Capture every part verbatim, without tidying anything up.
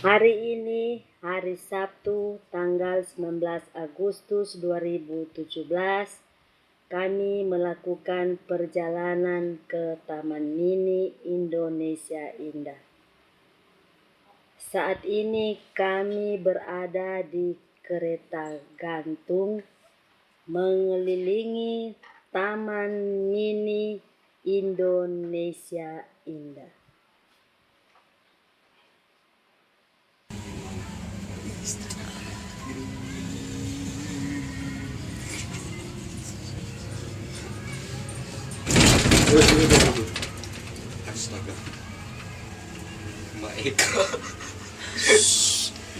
Hari ini, hari Sabtu, tanggal sembilan belas Agustus dua ribu tujuh belas, kami melakukan perjalanan ke Taman Mini Indonesia Indah. Saat ini kami berada di kereta gantung mengelilingi Taman Mini Indonesia Indah. Astaga. Mbak Eka.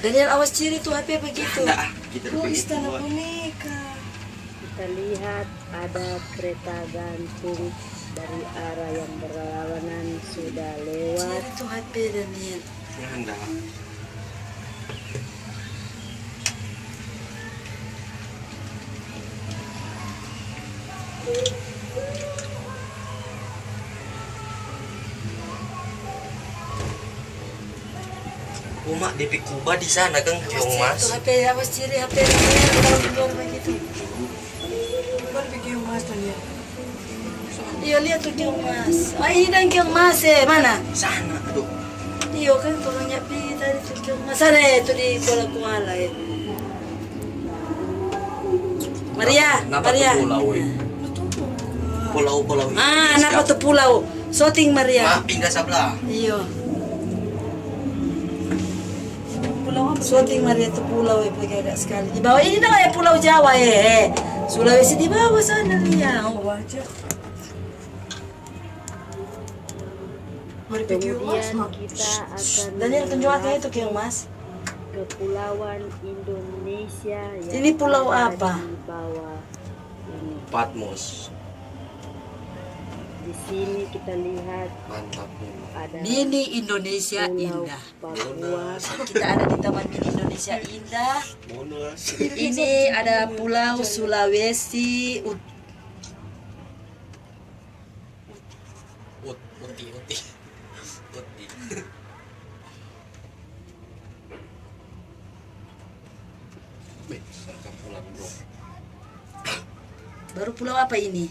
Daniel, awas ciri tu H P begitu. Nda, ah, kita. Oh, dulu istana semua. Boneka. Kita lihat ada kereta gantung dari arah yang berlawanan sudah lewat. Ciri tu H P, Daniel. Nda. Uma, depe kuba di sana kang, Kiong Mas. Awas ciri tu H P, awas ciri H P, taruh di luar begitu. Luar pi Kiong Mas tu lia. Iyo, lia tu Kiong Mas. Ah, ini dang Kiong Mas, eh, mana? Sana, aduh. Iyo, kan torang nya pi tadi tu Kiong Mas. Sana, eh, tu di kuala-kuala, eh. Maria, napa tu Maria. Pulau, eh? Pulau, pulau. Ah, Indonesia. Napa tu pulau? Soting, Maria. Ma, pindah sabla. Iyo. Pulau apa? Soting, Maria, tu pulau, eh, pagi ada sekali. Di bawah ini namanya Pulau Jawa, eh, eh. Sulawesi di bawah sana, Lia. Oh, wajar. Mari pergi, Mas. Kemudian kita akan Daniel, tunjuk melewati itu, Kiong Mas. Kepulauan Indonesia yang ada di bawah ini. Ini pulau apa? Patmos. Di sini kita lihat. Mantap memang. Ada Mini Indonesia Pulau Indah. Papua. Monas. Kita ada di Taman Mini Indonesia Indah. Monas. Ini ada Pulau Sulawesi Ut-, Ut-, Uti, Uti. Uti. Weh, serta pulang, bro. Baru pulau apa ini?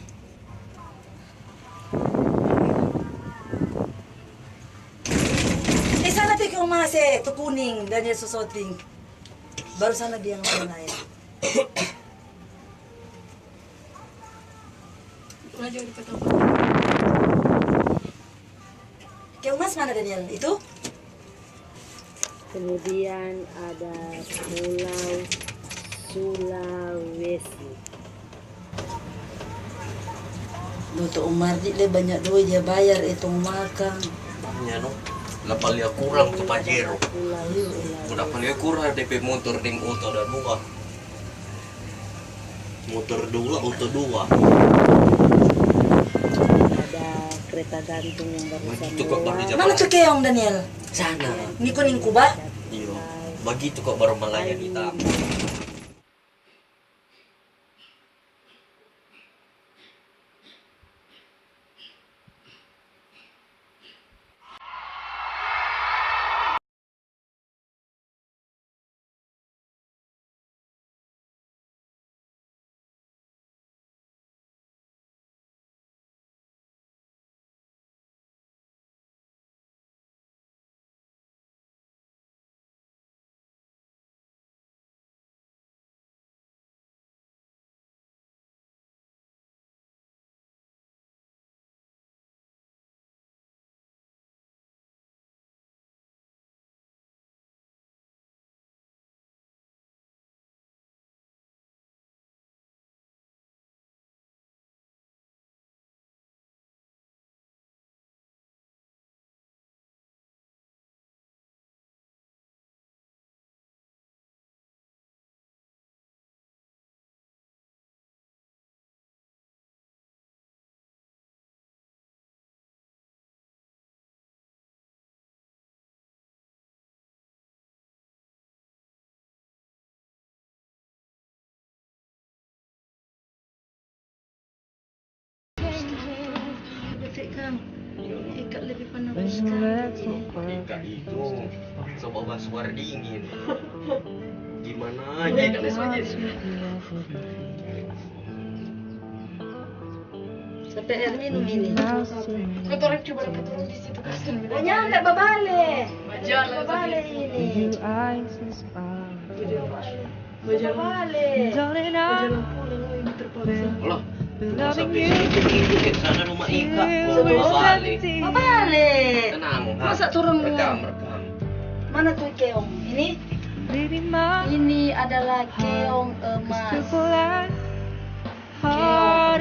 Eh, sana pi Kiong Mas, eh, tu kuning, Daniel so soting. Baru sana bilang sana, ya. Kiong Mas mana, Daniel? Itu? Kemudian ada Pulau Sulawesi. Doto Umar di le banya doi dia bayar itu makang. Iya, no. Lapal dia kurang tu Pajero. Pulau Sulawesi. Udah paling kurang depe motor deng oto ada dua. Motor dua, oto dua. Ada kereta gantung yang baru. Mana tu keong, Daniel? Sana. Ni kuning kuba? Iyo. Bagitu kong baru melayani tamu. Ika lebih panas sekali. Ika itu coba basuar dingin. Gimana aja kan soalnya. Sampai air minum ini. Kotoran coba dapat turun di situ, kasihan. Oh, nyanda babale. Babale ini. Babale. Babale. Alah, masa bisa itu, itu, eh, sana rumah Ika, mau babale. Babale. Tenang, ha. Masa turun? Rekam, rekam. Mana tu keong? Ini? Ini adalah keong emas. Keong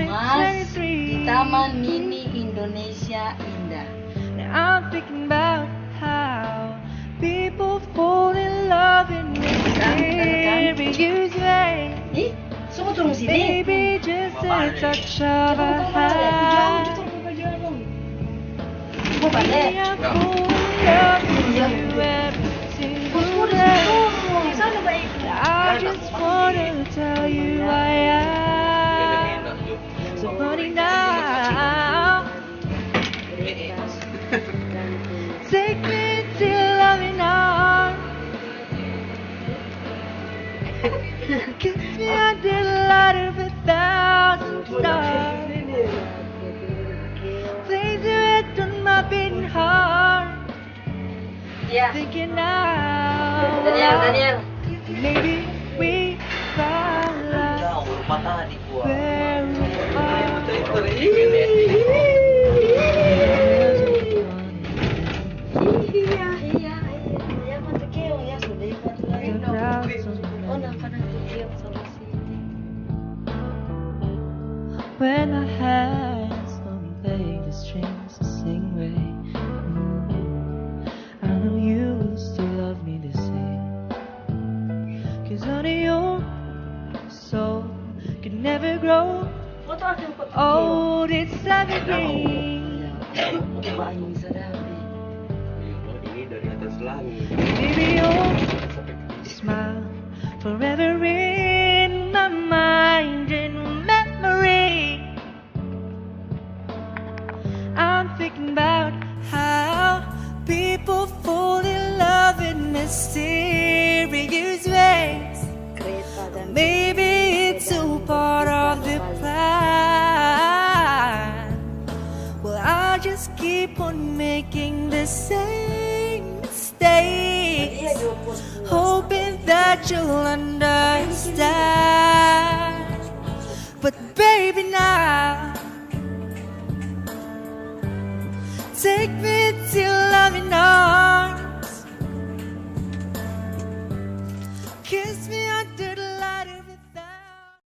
emas di Taman Mini Indonesia Indah. Now I'm thinking about how people fall in love in mysterious ways. Ih, semua turun sini. Baby, just a touch of a hand. Gua balik. Iya. Iya. Bos, gua udah sini. Di sana, baik. I just wanna tell you I am somebody now. Take me to loving arms. Kiss me under the light of a thousand stars. Place your head on my beating heart. Iya. Thinking now. Daniel, Daniel. Maybe we fall in love. Jauh, patah di gua. Where we are. Iya, iya, iya. Ya, mata keong, ya, sudah, ya, mata lain. Oh, nampak nanti keong sama si ini. When my hands don't play the strings the same way. Mm. I know you will still love me the same. 'Cause only your soul can never grow old. It's everything. Ini dari atas langit. Baby, your smile forever in my mind and memory. I'm thinking about how people fall in love in mysterious ways. Maybe it's all part of the plan. Well, I just keep on making the same mistakes, hoping that you'll understand. But baby, now take me to loving arms. Kiss me